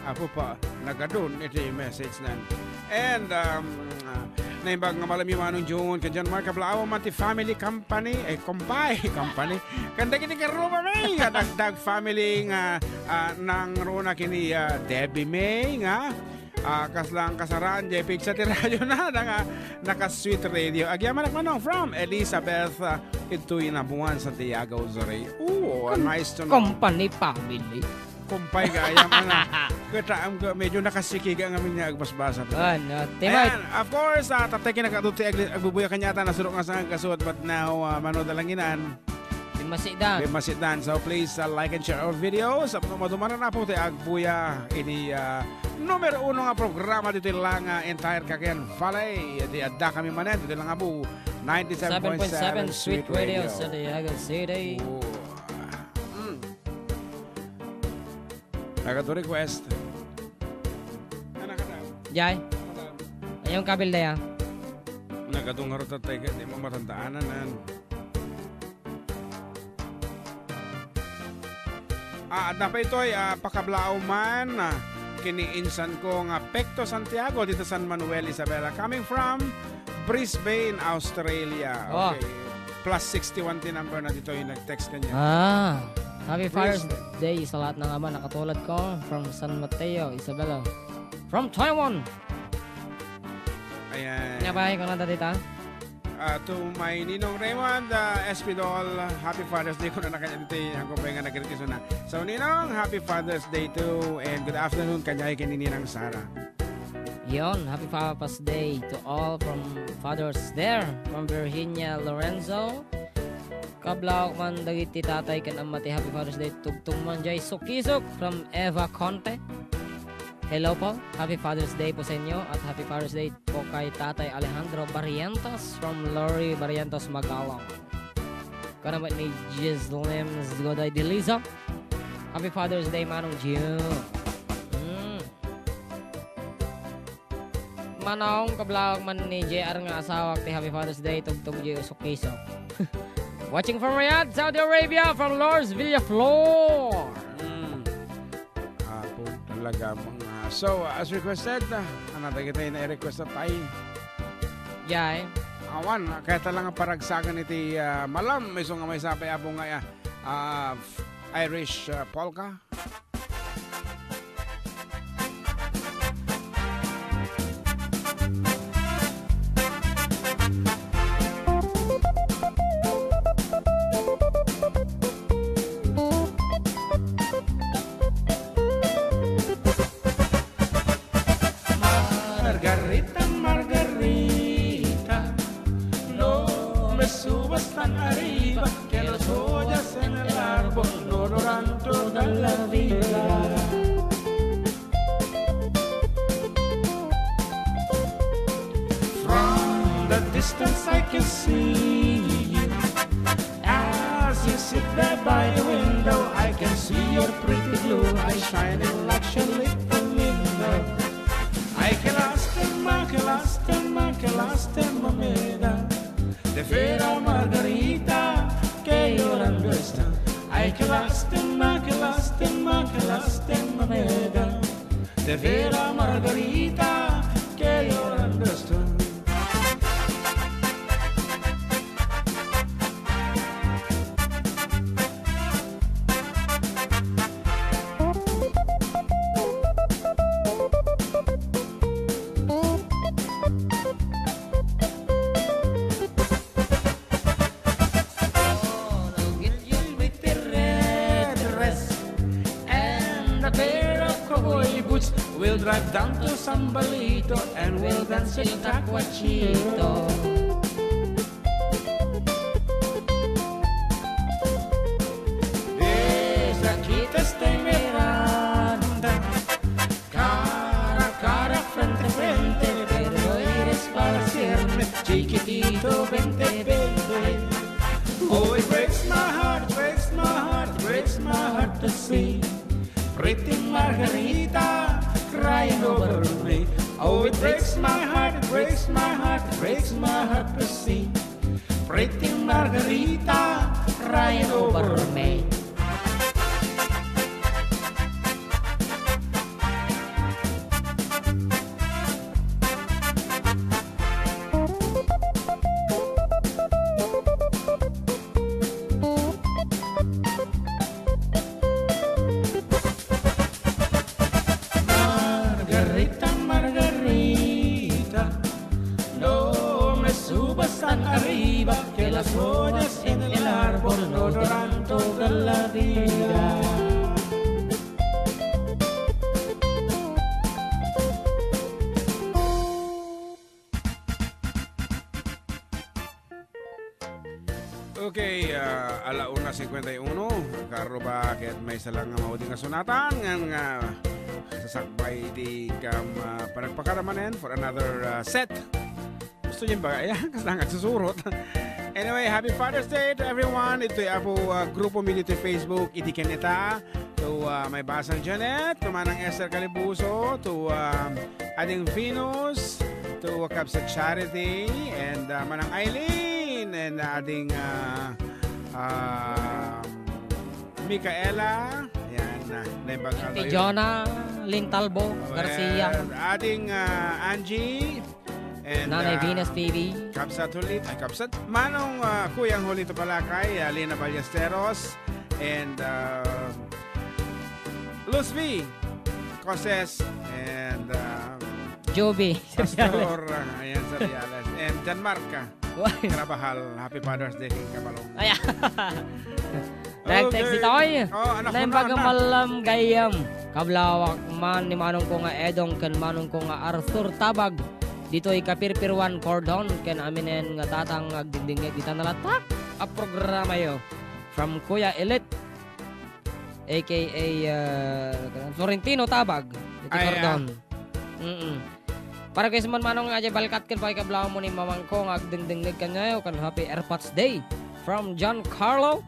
Apo pa, nagadun iti message nan. And, um, ah, naimbag nga malami Manong June, ken John Mark, kablaawam man ti family company, eh, compay, company. Ken dagiti karuba mi, nga dagdag family nga, ah, nangruna kini, ah, Debbie May, nga, ah, kaslang kasaraan, jay pigsa ti radyo na, na nga, naka Sweet Radio. Agyamanak Manong from Elizabeth, ah, ito inabuan Santiago, Zare. Ooh, nice to know. Company family. Kumpay, gayam, ano. Kita, am, medyo nakasikiga ngamin nga agbasbasa. Ayan, uh, Timay. Ayan, of course, ah, tatay kinakadto ti agli-, agbubuya kaniata, nasurok nga sangag kasut, but now, ah, mano da lang inan. Bimmasiddan. Bimmasiddan. So, please, uh, like and share our video. Sa mga madumanan na po, ti agbuya, ini, uh, numero uno nga programa dito lang, uh, entire Cagayan Valley. Di adda kami manen, dito lang abu, ninety-seven point seven Sweet Radio. Sweet Radio sa Daliagan City. Oh. Mm. Nagadu request. Ah, nagadu. Jay? Nagadu. Ayong kabil daya. Nagadu nga rutat tayo, di mo matandaanan, an. Ah, adda pay itoy, ah, pakablaaw man, ah, kini insan ko nga Pekto Santiago dito San Manuel, Isabela. Coming from Brisbane, Australia. Oh. Okay. Plus sixty-one ti number na dito yung nag-text kanya. Ah, happy Father's Day sa lahat ng ama, nakatulad ko from San Mateo, Isabela. From Taiwan. Ayan. Nga ba, ikaw na dita? Ah, to my Ninong Raymond, ah, Espidol, happy Father's Day ko na kanya dito, ang kumpay nga nagkritis na. So, Ninong, happy Father's Day too, and good afternoon, kanya kay Ninang Sara. Yon, happy Father's Day to all from fathers there, from Virginia Lorenzo. Kablaaw man dagiti tatay ken amma ti happy Father's Day, tugtog man jay Sukisok from Eva Conte. Hello po. Happy Father's Day po sa inyo at happy Father's Day po kay Tatay Alejandro Barrientos from Lori Barrientos Magalong. Kanaman ni Gislim Godoy de Liza. Happy Father's Day, Manong Gio. Mm. Manong, kablaaw man ni J R nga asawak ti happy Father's Day, tugtog jay Sukisok. Watching from Riyadh, Saudi Arabia, from Lors Villaflor. Mm. Apo, talaga, mga, so, as requested, ah, ano, dagiti na i-request na tayo? Jay. Awan, kaya talaga paragsagan iti, ah, malam, may sunga may sapay, apo nga, ah, ah, Irish, ah, polka. Margarita, Margarita, no me subas tan arriba, que las joyas en el árbol no duran toda la vida. From the distance I can see you. As you sit there by the window, I can see your pretty blue eyes shining like a little window. Ay, que lástima, que lástima, que lástima me da de ver a Margarita que llorando está. Ay, que lástima, que lástima, que lástima me da de ver a Margarita que llorando está. Oh, no, Gilgil with the red dress and a pair of cowboy boots. We'll drive down to Sambalito and we'll dance in Tacuachito. Esa quita este Miranda. Cara a cara, frente a frente, pero eres para siempre, chiquitito, vente, vente. Oh, it breaks my heart, breaks my heart, breaks my heart to see pretty Margarita crying over me. Oh, it breaks my heart, it breaks my heart, it breaks my heart to see pretty Margarita crying over me. Margarita, Margarita, no me subas tan arriba, que las joyas en el árbol no duran toda la Okay, ah, ala una cincuenta y uno. Kaarruba ket maysa lang nga maudi nga sunatan nga, nga sasakbay iti kam, ah, panagpakada manen for another, ah, set. Gusto niyo ba? Ayan, kasi nga agsusurot. Anyway, happy Father's Day to everyone. Ito'y Apo, ah, grupo mi dito Facebook, iti Keneta. To, ah, may basang Janet, to manang Esther Calibuso, to, ah, ading Venus, to Kapsat Charity, and, ah, manang Eileen, and, ah, ading, ah, ah, Micaela, yan, ah, naimbag Ate Jonah Lintalbo Garcia. Ading, ah, Angie, and, Nanay ah, Venus T V. Kapsat Hulit, ay, Kapsat, Manong, ah, Kuyang Hulito Palakay, ah, Lina Ballesteros, and, ah, Luz V Coses, and, ah, Joby Pastor, ah, ayan, Sariales, and Jan Marca Why? Carabajal. Happy Father's Day, King Kabalong. Ay, ah. Nag-text Okay. ditoy. Oh, anak ko Naimbag na, nga anak. Malam gayam. Kablawak man ni manong ko nga Edong ken manong ko nga Arthur Tabag. Ditoy Kapirpiruan Cordon ken aminen nga tatang nga agdingdingngeg dita nalatak a programayo. From Kuya Elite, A K A, ah, Florentino Tabag, iti Ay, ah. Cordon. Mm-mm. Para kay Simon Manong nga ajay balkat ken pakikablawan mo ni mamangko nga agdingdingngeg kaniayo ken happy Airpods Day from John Carlo.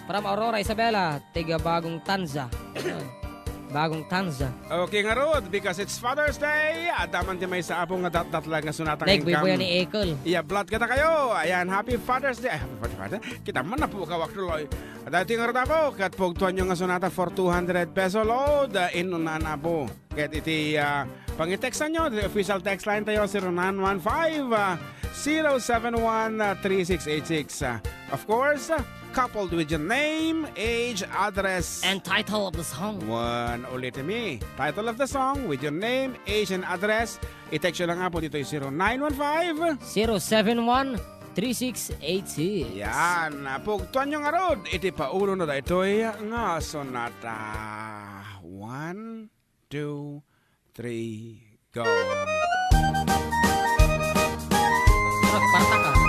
From Aurora Isabela, tiga Bagong Tanza. Bagong Tanza. Okay ngarud, because it's Father's Day, adda man ti maysa, Apo, nga datdatlag nga sunata nga Nagbubuya inkam. Ni Ekel. Iya, blood kadakayo. Ayan, happy Father's Day. Ay, happy Father's Day. Kita man, napukawak tuloy. Daytoy ngarud, Apo, ket pugtoanyo nga sunata for two hundred peso load, ah, inunaan, Apo. Ket iti, ah, pangitextanyo, the official text line tayo, zero nine one five, ah, zero seven one, ah, three six eight six. Ah, of course, ah, coupled with your name, age, address. And title of the song. Wen, ulitemi. Title of the song with your name, age, and address. I-text nyo lang, Apo, ditoy zero nine one five. Zero seven one, three six eight six. Yan. Pugtoanyo ngarud iti paulo na daytoy nga sonata. One, two, three, go. Parang, parang taka.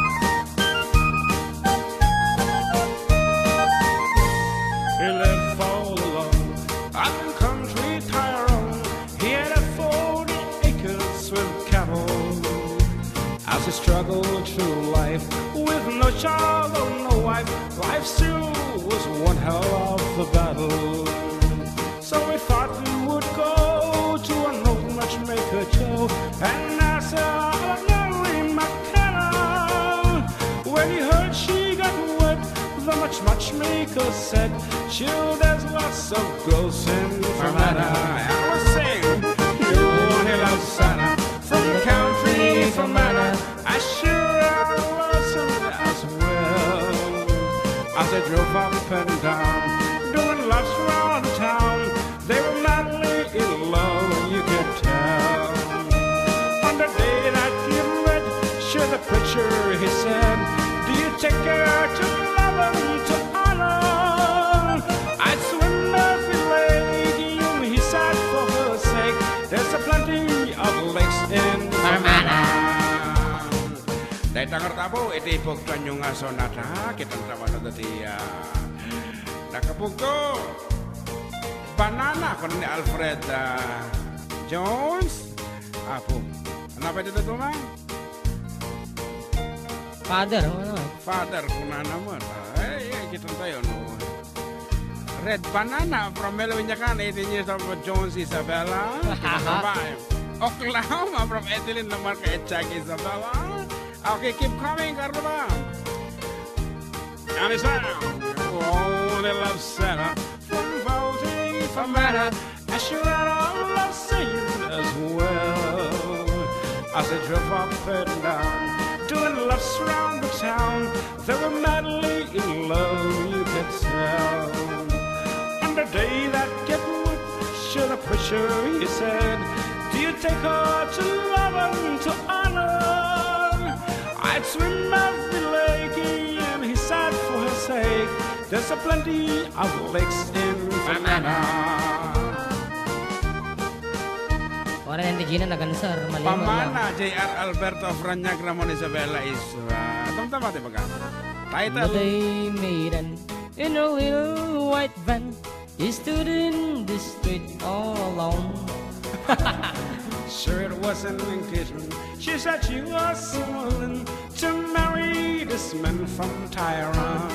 He lived all alone on country Tyrone. He had a forty acres with cattle. As he struggled through life with no child or no wife, life still was one hell of a battle. So he thought he would go to an old matchmaker Joe and ask about Nellie McKenna. When he heard she got wed, the match matchmaker said, "Sure, there's lots of girls in Fermanagh." And we'll sing, "You only love Santa from the country Fermanagh." I sure I was as well. As I drove up and down, doing laps round town, they were madly in love, you could tell. On the day that you met, sure the preacher, he said, "Do you take her to love and to honor?" "I'd swim every lake in his side for her sake. There's a plenty of lakes in Fermanagh." Dayta nga rutabo, iti pugtoanyo nga sonata, kitanta manen dati, ah, nakapugto. Banana, kuno ni Alfred, ah, Jones. Apo. Ano pa ito, Tuma? Father, ano? Father, kuna naman. Ay, ay, kitang tayo, no? Red Banana from Melo Viñacan, eighteen years old, Jones Isabella. Kita pa. Oklahoma from Edeline Lamarca and Chuck Isabella. Okay, keep coming, Carlo ba? And it's, uh, oh, they love Santa from Valdi, from Meta, and she ran all love singing as well. As they drove up and down, doing laps round the town, they were madly in love, you could tell. On the day that get wet, sure the preacher, he said, "Do you take her to love and to honor?" "I'd swim every lake in his side for her sake. There's a plenty of lakes in Fermanagh." Ren Regina Nagansar, maliwan lang. Pamana, J R Alberto of Ranac, Ramon Isabela is, uh, tumtama ti baga. Title. They made an in a little white van. He stood in the street all alone. Sure, it was an engagement. She said she was willing to marry this man from Tehran.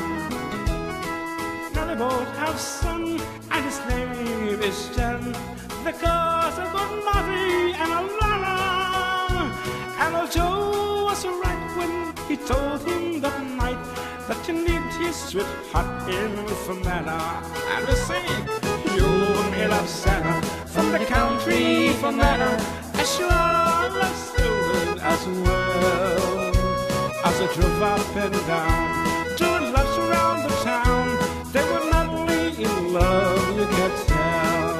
Now they both have son, and his name is Chen. They cause a good Mavi and a Lana. And Alto was right when he told him that night that he need his sweetheart in Fermanagh. And they say, you may love Santa from the country Fermanagh, as you are love Susan as well. As they drove up and down, two loves around the town, they were madly in love, you can tell.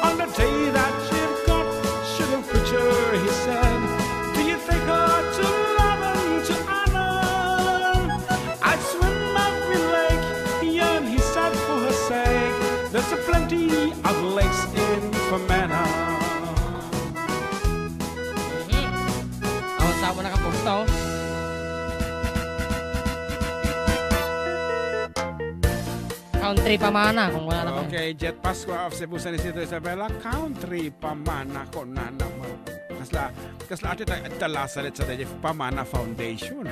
On the day that she got to the preacher, he said, do you think her to love and to honor? I swim every lake, and he said for her sake, there's a plenty of lakes in Fermanagh. Mhm. Awan sa mo nakapusta, oh. Country Pamana, kung wala na pa. Okay, Jet Pascua of Cebu, San Isidro Isabela, Country Pamana, kunana mo. Kasla, kasla ati ta, ta lasalit sa Pamana Foundation.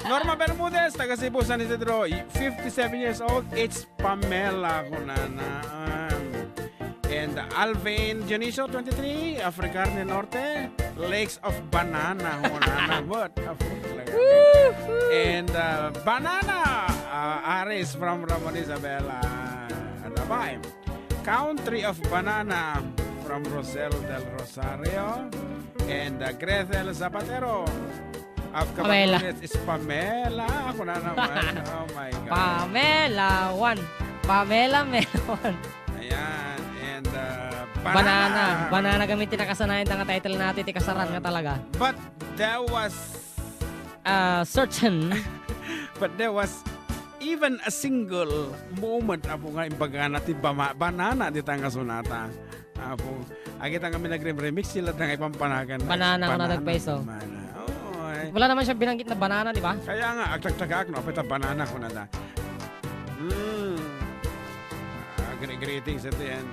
Norma Bermudez, taga Cebu, San Isidro, fifty-seven years old, it's Pamela, kunana. Um, and Alvin Dionisio, twenty-three, of Recarne Norte, Lakes of Banana, kunana. What a food talaga. Woohoo! And, uh, Banana, uh, Aris from Ramon Isabela. Ano ba? Country of Banana from Rosel del Rosario. And, uh, Grethel Zapatero of Pamela. Camarines is Pamela. Ako na naman. Oh my God. Pamela one. Pamela Mela one. Ayan. And, uh, Banana. Banana. Banana kami ti nakasanayan nga title na ti kasaran nga talaga. But there was uh, certain. But there was even a single moment, Apo, nga imbagana ti bama-, banana dita nga sonata. Apo, agita nga mi nagre-remix, sila nga ipampanagan. Banana, kuna dagpayso. Banana. Oo, eh. Wala naman siya binanggit na banana, di ba? Kaya nga, agtagtagaak, no? Apay ta banana, kunada. Hmm. Ah, gre-, greetings at the end.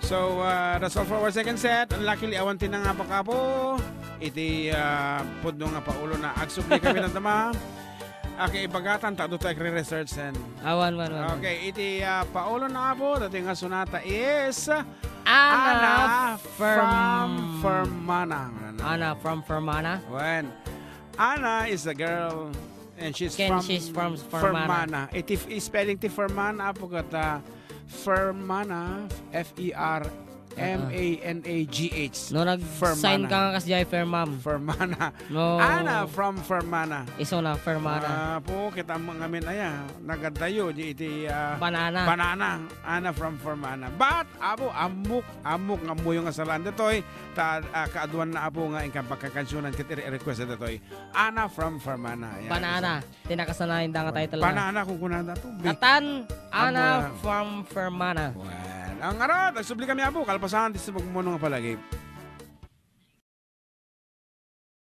So, uh, that's all for our second set. And luckily, awan ti nangabak, Apo. Iti, uh, pudno nga paulona. Agsubli kami na tama. Okay, ibagatan, ta adu tayo research and Awan, wan, wan. Okay, iti, uh, paulona, Apo, dati nga sonata is Ana Ana from from Fermanagh. Ana from Fermanagh? When Ana is a girl and she's Ken, from she's from Fermanagh. Fermanagh. Iti f-, spelling ti Fermanagh, Apo, ket, ah, Fermanagh, F E R M A N A G H. No nag-sign ka nga kas jay Fermam. Fermanagh. No. Ana from Fermanagh. Isu na, Fermanagh. Ah, Apo, kita mo ngamin aya, nagadayo di iti, ah, Banana. Banana. Ana from Fermanagh. But, Apo, ammok, ammok nga ammoyo nga salaan datoy, ta, ah, kaaduan na, Apo, nga inka pagkakansionan ket ire-, request datoy. Ana from Fermanagh. Ayan. Banana. Ti nakasanayan da nga title na. Banana kung kunada to. Bi-, Katan, Ana Amo, from Fermanagh. Well, ang arat, nagsubli kami, Apo, kalpasan, ti sumagmuno nga palagi.